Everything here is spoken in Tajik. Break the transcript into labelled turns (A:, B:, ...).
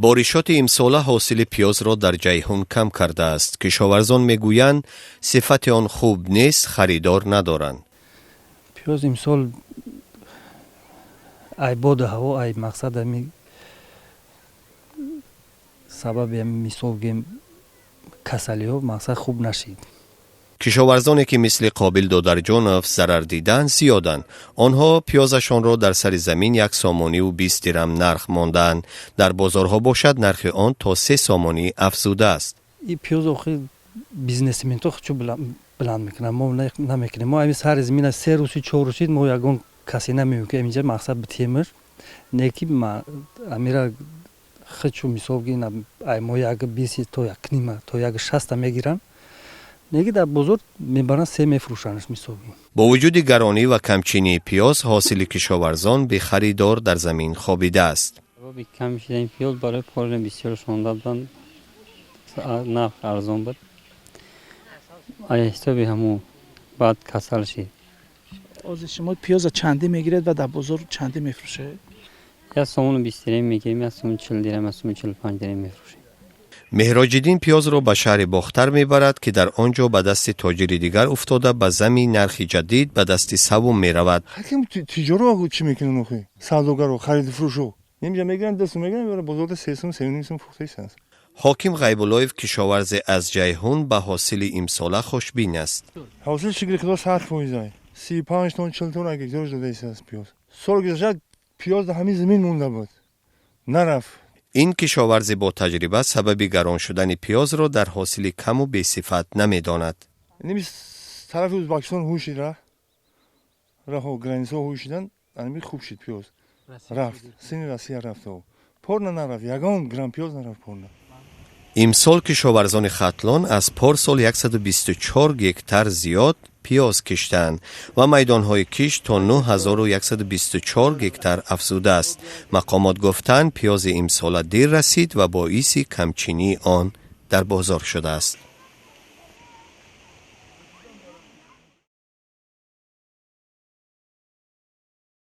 A: Боришоти имсола ҳосили пиёзро дар Ҷайҳун кам кардааст. Кишоварзон мегӯянд, сифати он хуб нест, харидор надоранд.
B: Пиёз имсол ай боду ҳаво, ай мақсад, ами сабаби ами, мисол гем, касалиҳо, мақсад, хуб нашид.
A: Кишоварзоне, ки мисли Қобил Додарҷонов зарар дидаанд, зиёданд. Онҳо пиёзашонро дар сари замин 1 сомониву 20 дирам нарх мондаанд. Дар бозорҳо бошад, нархи он то 3 сомонӣ афзудааст.
B: И пиёз охи бизнесментҳо чӯ баланд мекунанд, мо намекунем. Мо ами сари замина 3 рӯзи, 4 рӯзи мо ягон касе намеём, ки аминҷа, мақсад, битемир не, ки амира хичу, мисол, ай мо 1,20 то 1,5, то 1,60 мегиранд, неки дар бозор мебаранд, се мефурӯшандш, мисол.
A: Бо вуҷуди гаронӣ ва камчинии пиёз, ҳосили кишоварзон бехаридор дар замин хобидааст.
C: Сабаби кам шудани пиёз барои порина бисёр шонда буданд, нарх арзон буд, ай ҳисоби ҳамун баъд касал шид.
D: Ҳозир шумо пиёза чандӣ мегиред ва дар бозор чандӣ мефурӯшед?
C: 1 сомону 20 дирем мегирем, 1 сомону 40 дирам, 1 сомону 45 дирем мефурӯшем.
A: Меҳроҷиддин пиёзро ба шаҳри Бохтар мебарад, ки дар он ҷо ба дасти тоҷири дигар уфтода, ба зами нархи ҷадид ба дасти саввум меравад.
E: Ҳаким тиҷоро чӣ мекунанд охи? Савдогаро, хариду фурӯшо инҷа мегиранд, дасту мегиранд, мебаранд бозорда, 3 сум, 3,5 сум фурӯхта.
A: Ҳоким Ғайбуллоев, кишоварзе аз Ҷайҳун, ба ҳосили имсола хушбин аст.
E: Ҳосил, шукри Худо, 100%-ай. 35 тонн, 40 тонн гектарш додаистааст пиёз. Соли гузашта пиёз дар ҳамин замин монда буд, нарафт.
A: Ин кишоварзи бо таҷриба сабаби гарон шудани пиёзро дар ҳосили каму бесифат намедонад.
E: Ними тарафи Ӯзбекистон ҳуй шид, раҳо, границаҳо ҳуй шидан, ами хуб шид, пиёз рафт, сини Россия рафт. Порна нарафт, ягон грамм пиёз нарафт порна.
A: Имсол кишоварзони Хатлон аз порсол 124 гектар зиёд пиёз киштанд ва майдонҳои кишт то 9124 гектар афзудааст. Мақомот гуфтанд, пиёзи имсола дер расид ва боиси камчинии он дар бозор шудааст.